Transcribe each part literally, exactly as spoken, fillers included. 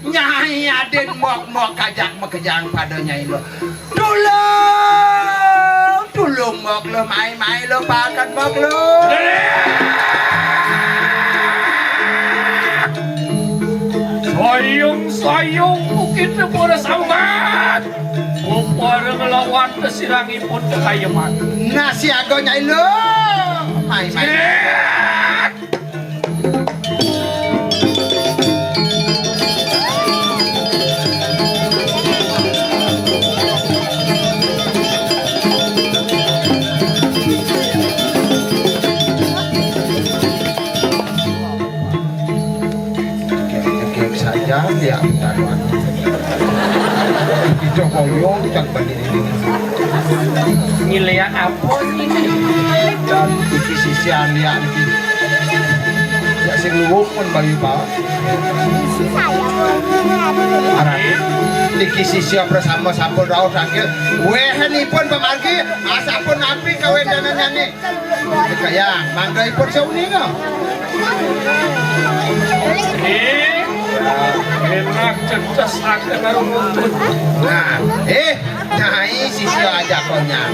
Nyai adén mok-mok kajak makejang pada Nyai Luh. Tulung, tulung mok luh, mai-mai luh, pakan mok luh. Sayung-sayung bukit Bora Sambat. Upara nglawan tesirangipun kekayeman. Nah, siaga Nyai Luh. Mai-mai. Ngekek saja dia taruhan. Kita koyong, kita banding ini. Ngilean apa ini? Dan iki sisi liak iki. Ya sing luwuk pun bayi bawa. Arane niki sisi bersama sampun rauh tangkil. Wehenipun pamargi, asampun nampi kawendanannyane. Kaya mangga ipun sauni, no? Eh, enak cecas akan karo muntut. Nah, eh, Nyai sisi aja konyang.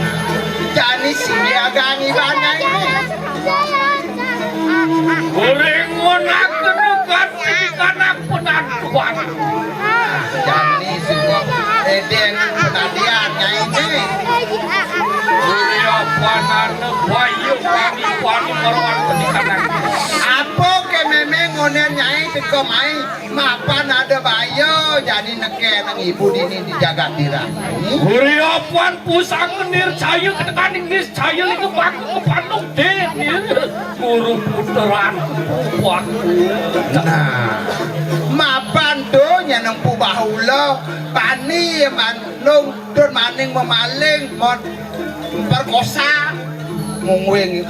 Jani sisi agang iban Nyai ini. Goreng ngonak kenukan ikan aku nantuan. Jani sungguh edeng penadian Nyai ini. Surya panana bayu pani pani meruan penikanan. Apa ke memeng ngonen Nyai teka mai? Mapan ada baya jani neke nang ibu dini di jagat dirah. Surya pan pusang nircaya ketekaning niscaya lingga baku kepanung denir. Guru puteran kuat. Nah, mapan tu nyenempu bahula pani manung Dun maning memaling, mon perkosa, mungwing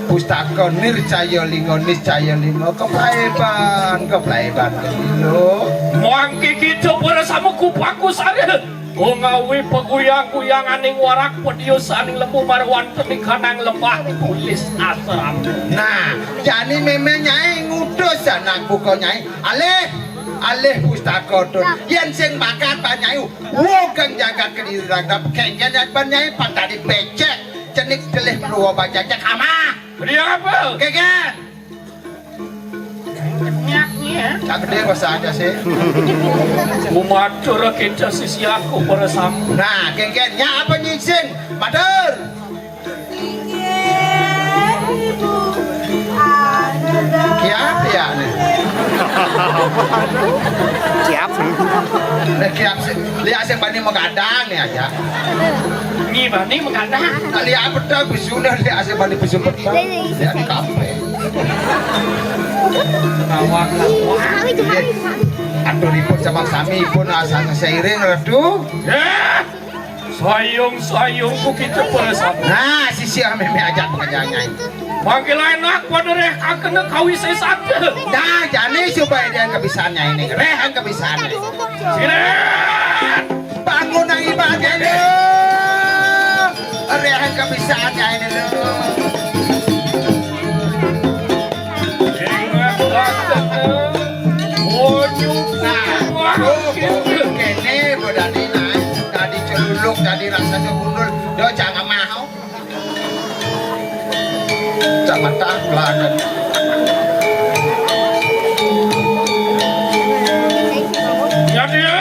pustaka nircaya linga, niscaya linga, keplaeban, keplaeban, lho. Mangke kita para sama kupaku sare, ngawi peguyang-guyanganing warak pediosaning lembu marwan tenikanang lembah tulis asram. Nah, jani meme nyai ngutus anakku kau nyai, alih, alih pustaka tun. Yen sing bakat banyayu, Wogeng jagat Kediri ragam, kengken yak ban nyai pan tadi becek, cenik telih keluar bajajak ama. Beri apa? Kengken. Nyak, nyak. Cak gede bahasa aja sih. Kumatur kita sisi aku para sam. Nah, kengken, nyak apa nyising? Matur. Inggih, Ibu. Kiap ya nih. Kiap. Nek kiap sih, lihat sih bani menggadang nih aja. Nyi bani menggadang. Nah, lihat apa dah busuna, lihat sih bani busu petang. Lihat di kafe. Nawak, nawak. Atur ipun sama sami ipun asal seiring redu. Ya. Sayung-sayung ku kita para sama. Nah, sisi meme ajak pengajaannya ini. Mangke enak pada reh kakena kawise sate. Nah, jani supaya dia kebisaannya ini. Reh kebisaannya ini. Silet. Bangun nang ibadah lu. Reh kebisaannya ini lu. Ingat kakena. Onyuk. Nah, tuh, tuh, kene, bodani naik. Tadi celuluk, tadi rasanya mundur. Yo, jangan mau. Cak mata, kulakan. Ya, dia.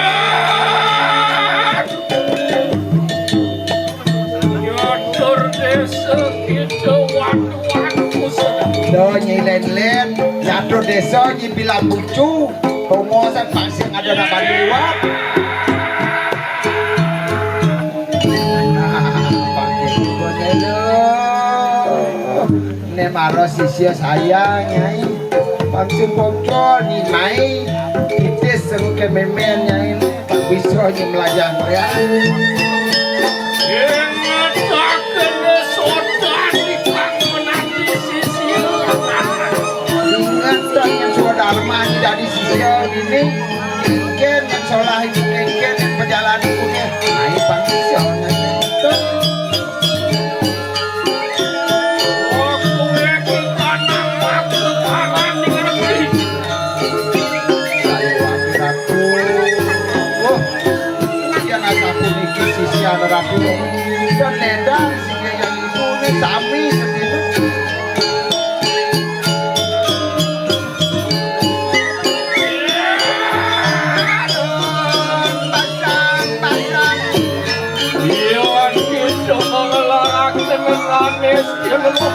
Nyatur desa kita wan-wan kusana. Do nyilen-len, nyatur desa nyipilang bucu, tongosan pasir ada nak balik liwat. Nah, pakai buku dulu. Ne maro sisya sayang, Nyai. Maksud pocol ni, Mai. Titis seru ke memen, Nyai. Bisa nyemlajah meriah. Inget sakene sodan ikang menanti sisir. Inget dong yang Swadarma ini dari sisir ini. Iken yang solah ini, iken yang pejalan ini. Ayo, Pak, bisa. Waktu itu tanah waktu tanah di ngerti. Saya waktu ratu. Wah, dia nggak sapu dikit sisian ratu. Dan nendang sih yang itu nih sami segitu. Iwan kita ngelaraken ranis jelema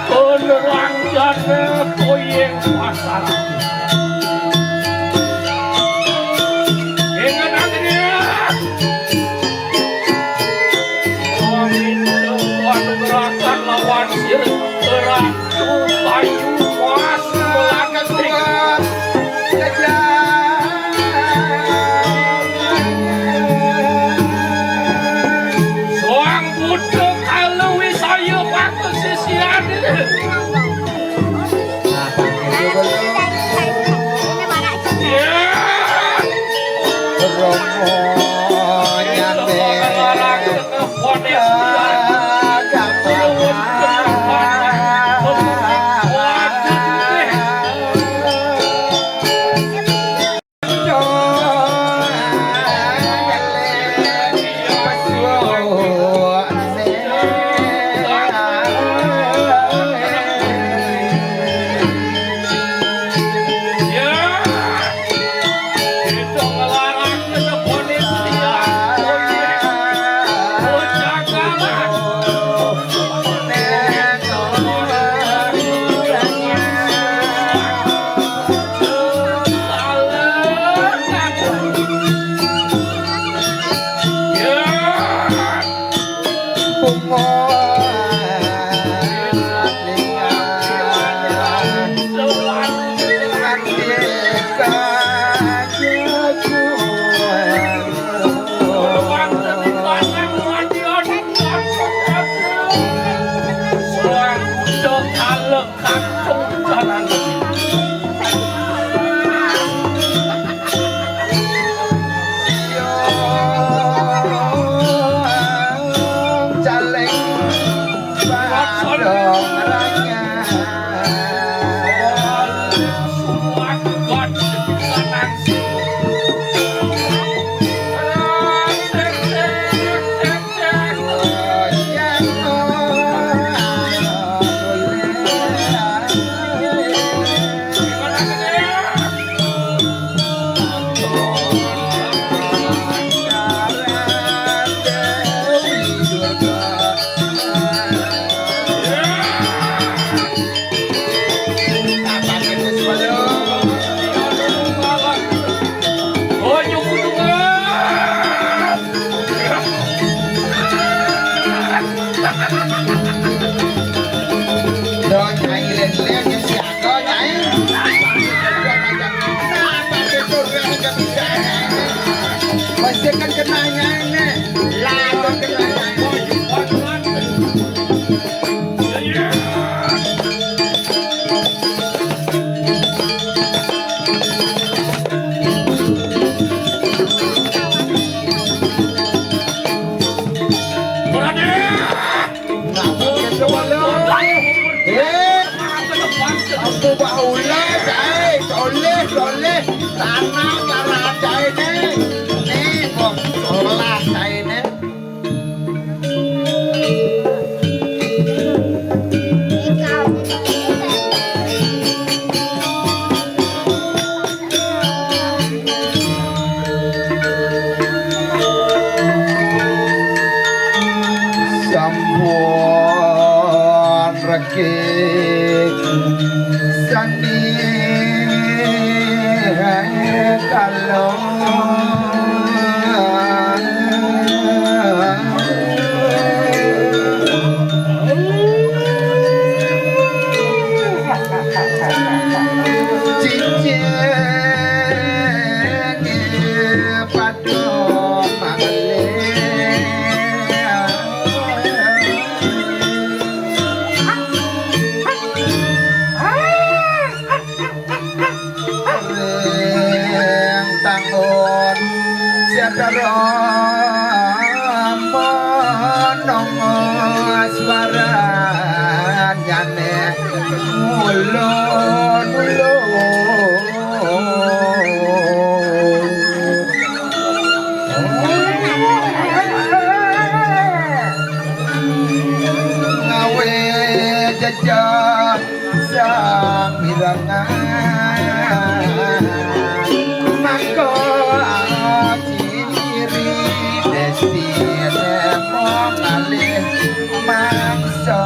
penerang jana koyeng pasar. Ingat hati dia. Kami telah gerakan lawan sirih. Ratu Bayu Mas Melati. Soang buta kalau wisaya paku sisian. Ya. Romo nyate. Masih kan kenanya ini. Lah, kenanya. Eh, aku bahula, cai, soleh, soleh, tanah, tanah, cai, nih. Nih, kok, olah, cai, nih. Sampun reki sani kalo cincin. Padha Siapa Rama nang swaranyane ulun-ulun. Ngawe jejak sang mirangan, mangko ciri destine mong alih mangsa.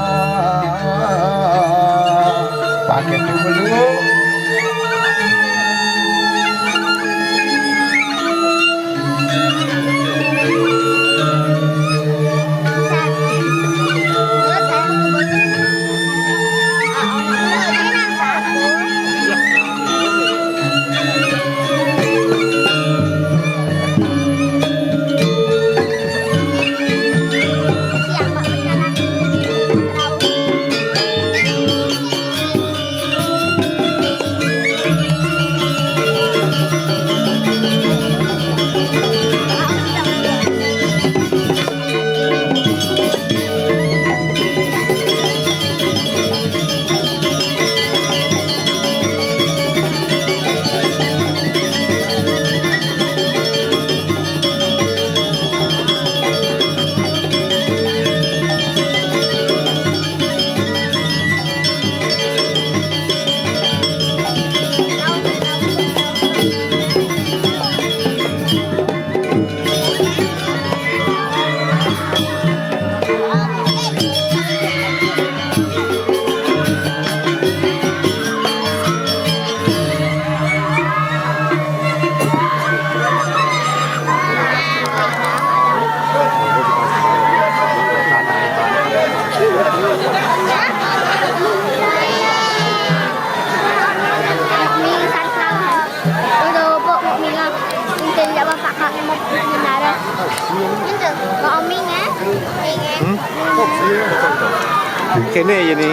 Pakai dulu. Kene ya ni.